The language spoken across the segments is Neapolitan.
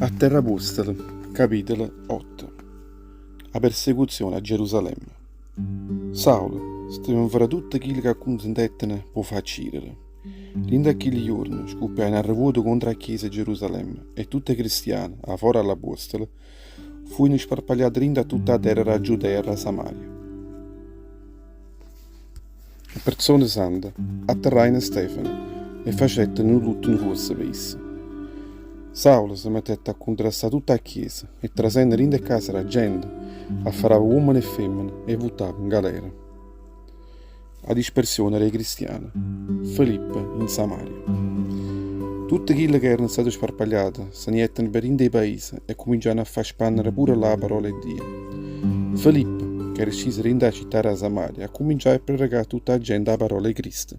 Atti 'e l'Apuostole, capitolo 8 A persecuzione a Gerusalemme. Saulo steva nfra tutte chille ca accunsentetteno p' 'o fà accirere. Dint' a chilli juorne scuppiaje n'arrevuoto contro 'a chiesa 'e Gerusalemme e tutte 'e cristiane, 'a fora 'e ll'apuostole, fujeno sparpagliate dint' a tutta 'a terra d' 'a Giudea e d' 'a Samaria. E perzone sante atterrajeno Stefano e facetteno nu lutto gruosso pe isso. Saulo se mettette a cuntrastà tutta 'a chiesa e trasenno dint' 'e case d' 'a gente, afferrava uommene e femmene e 'e vuttava 'ngalera. A dispersione d' 'e cristiane. Filippo in Samaria. Tutte chille che erano state sparpagliate se ne jetteno pe dint' 'e paise e cuminciajeno a fà spannere pure là 'a parola 'e Dio. Filippo, ch'era sciso dint' 'a città d' 'a Samaria, accuminciaje a prerecà a tutta 'a gente 'a parola 'e Cristo.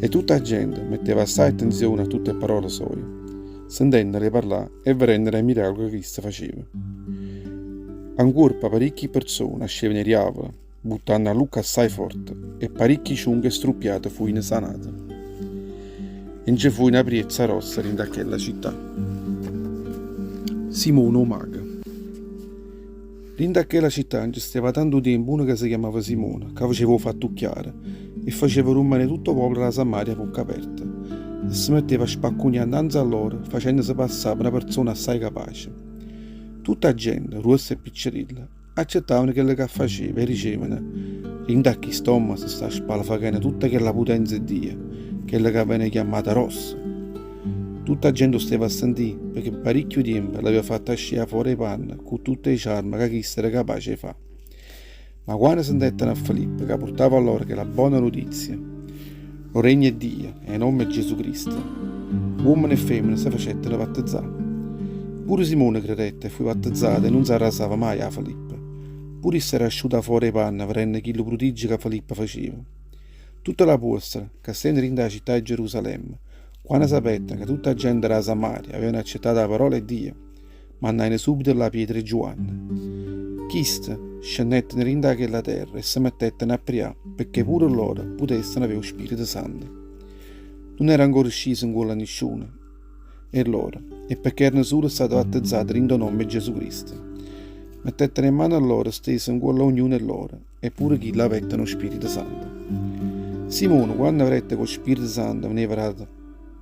E tutta 'a gente metteva assaje attenzione a tutte 'e parole soje, sentennole 'e parlà e verennole 'e miracule ca chisto faceva. Ncuorpo a paricchie perzone ascevano 'e diavule, buttanno allucche assaje forte, e paricchi ciunche e struppiate fujeno sanate. E nce fuje na priezza grossa dint' a chella città. Simone 'o mago. Dint' a chella città nce steva tantu tiempo uno ca se chiammava Simone, ca faceva 'o fattucchiaro e faceva rummanè tutt' 'o popolo d' 'a Samaria a vocca aperta, e se metteva a spaccunià 'nnanze a loro, facennose passà pe na perzona assaje capace. Tutt' 'a gente, gruosse e piccerille, accettavano chello ca faceva e dicevano, Dint' a chist'ommo se sta spalefachenno tutta chella putenza 'e Dio, chella ca vene chiammata rossa. Tutta 'a gente 'o steva a sentì, pecché pe paricchio tiempo l'aveva fatto ascì 'a fora 'e panne cu tutte 'e ciarme ca chisto era capace 'e fà. Ma quanno sentettero a Filippo ca purtava a loro chella bona nutizia d' 'o regno 'e Dio e 'e nomme 'e Giesù Cristo, uommene e femmene se facettero battezzà. Pure Simone credette e fuje battezzato e nun s'arrasava maje 'a Filippo. Pure isso era asciuto 'a fora 'e panne vedenno chillu prudigio ca Filippo faceva. Tutte l'apuostole, ca stevano dint' 'a città 'e Gerusalemme, quanno sapettero ca tutta 'a gente d' 'a Samaria avevano accettato 'a parola 'e Dio, mannajeno subito llà Pietro e Giuanne. Chiste scennetteno dint' 'a chella terra e se mettetteno a prià pecché pure loro putessero avè 'o Spirito Santo. Nun era ancora sciso 'ncuollo a nisciuno 'e loro e pecché erano sulo state battezzate dint' 'o nomme 'e Gesù Cristo. Mettetteno 'e mmane loro stese 'ncuollo a ognuno 'e loro e pure chille avetteno 'o Spirito Santo. Simone, quanno vedette ca 'o Spirito Santo veneva dato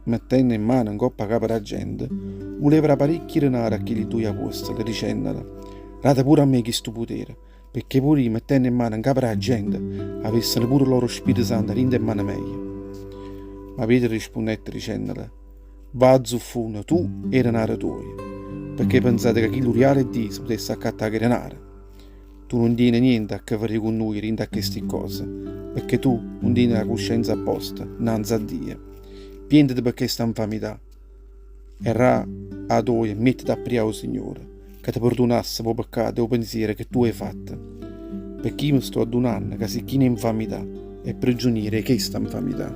mettenno 'e mmane 'ncopp' 'a capa d' 'a gente, vuleva dà paricchi denare a chilli duje apuostole, dicennole, Date pure a me chistu putere, pecché pure io, mettenno 'e mmane 'ncapa d' 'a gente, avessero pure loro 'o Spirito Santo dint' 'e mmane meje. Ma Pietro rispunnette, dicennole, Va a zuffunno, tu e 'e denare tuoje, pecché penzate ca chillu rialo 'e Dio se putesse accattà cu 'e denare. Tu nun tiene niente a che vedé cu nuje dint' a chesti ccose, pecché tu nun tiene 'a cuscienza a posto 'nnanze a Dio. Piéntete pe chesta 'nfamità e ra 'a toja e miettete a prià 'o Signore ca te perdunasse p' 'o peccato e 'o pensiero che tu hê fatto. Pecché io me sto addunanno ca si' chino 'e 'nfamità e prigioniero 'e chesta 'nfamità.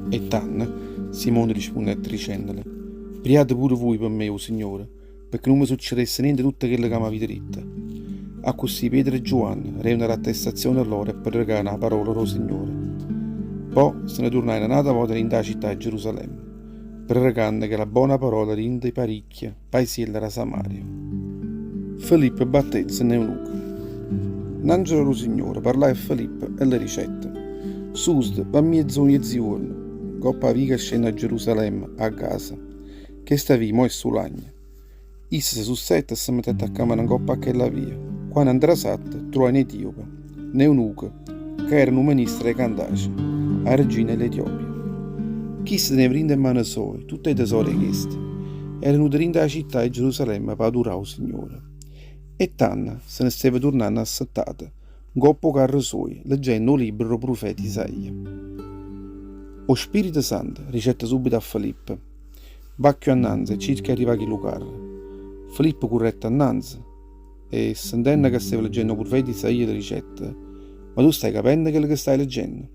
E tanno Simone rispunnette dicennole, Priate pure vuje pe me 'o Signore, pecché nun me succedesse niente 'e tutto chello ca m'avite ditto. Accussì Pietro e Giuanne revano l'attestazione loro e predicavano 'a parola d' 'o Signore. Po' se ne turnajeno n'ata vota dint' 'a città 'e Gerusalemme, predicanno chella bona parola dint' 'e paricchie paisielle d' 'a Samaria. Filippo battezza n'eunuco. N'angelo d' 'o Signore parlaje a Filippo e le dicette, Susete, va 'mmiezzo 'o miezijuorno, 'ncopp' 'a via ca scenne 'a Gerusalemme a Gaza. Chesta via mo è sulagna. Isso se sussette e se mettette a cammenà 'ncoppa a chella via, quanno a 'ntrasatta truvaje n'etiope, n'eunuco, ca era nu ministro 'e Candace, 'a regina 'e l'Etiopia. Chisto teneva dint' 'e mmane soje tutt' 'e tesore 'e chesta. Era venuto dint' 'a città 'e Gerusalemme p' adurà 'o Signore. E tanno se ne steva turnanno assettato 'ncopp' 'o carro suojo, leggenno 'o libbro d' 'o prufeta Isaia. O Spirito Santo dicette subito a Filippo, Va cchiù annanze e circa 'e arrivà a chillu carro. Filippo currette annanze e, sentenno ca steva leggenno 'o prufeta Isaia, le dicette, Ma tu stai capenno chello che stai leggenno?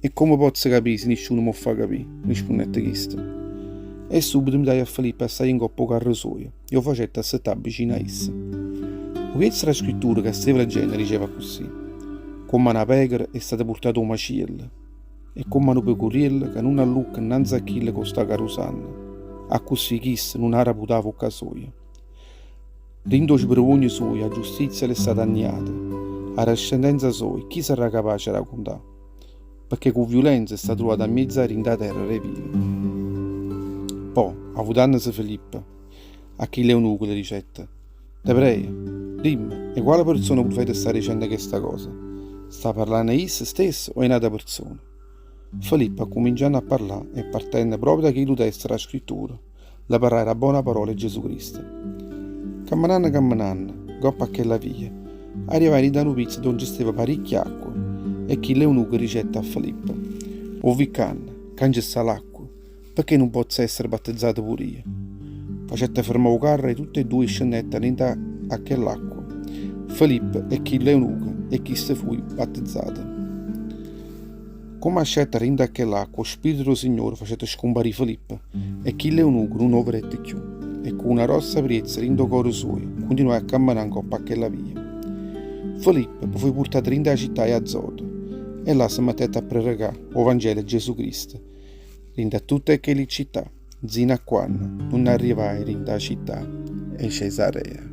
E comme pozzo capì si nisciuno m' 'o fa capì? rispunnette chisto. E subito 'nvitaje a Filippo a saglì 'ncopp' 'o carro suojo e 'o facette assettà vicino a isso. O piezzo d' 'a scrittura ca steva leggenno diceva accussì, Comm' 'a na pecora è stata purtata 'o maciello. E comm' 'a nu pecuriello ca nun allucca 'nnanze a chillo ca 'o sta carusanno. Accussì chisto nun araputo 'a vocca soja. Dint' 'o sbrevuogno sujo 'a giustizia l'è stata anniata, 'a descendenza soja chi sarrà capace d' 'a cuntà? Pecché cu viulenza è stata truvata 'mmiez' 'a dint' 'a terra d' 'e vive. Po', avutannose Filippo a chill'eunuco, le dicette, Te prejo, dimme, 'e quale perzona 'o prufeta sta dicenno chesta cosa? Sta parlanno 'e isso stesso o 'e n'ata perzona? Filippo, accumincianno a parlà e partenno proprio da chillu testo d' 'a Scrittura, Le parlaje d' 'a bona parola 'e Gesù Cristo. Cammenanno cammenanno, 'ncoppa a chella via, arrivaje dint' a nu pizzo addò nce steva paricchia acqua, e chill'eunuco dicette a Filippo, 'O vi ccanno, ccà nce sta l'acqua, pecché nun pozzo essere battezzato pur'io? Facette fermà 'o carro e tutt' 'e duje scennettero dint' a chell'acqua, Filippo e chill'eunuco, e chisto fuje battezzato. Comme ascette 'a dint' a chell'acqua, 'o Spirito d' 'o Signore facette scumparì Filippo, e chill'eunuco nun 'o vedette cchiù, e cu na grossa priezza dint' 'o core suojo cuntinuaje a cammenà 'ncopp' a chella via. Filippo po' fuje purtato dint' 'a città 'e Azoto, e là se mettette a prerecà 'o Vangelo 'e Gesù Cristo dint' a tutte chelli città, nzino a quanno nun arrivaje dint' 'a città 'e Cesarea.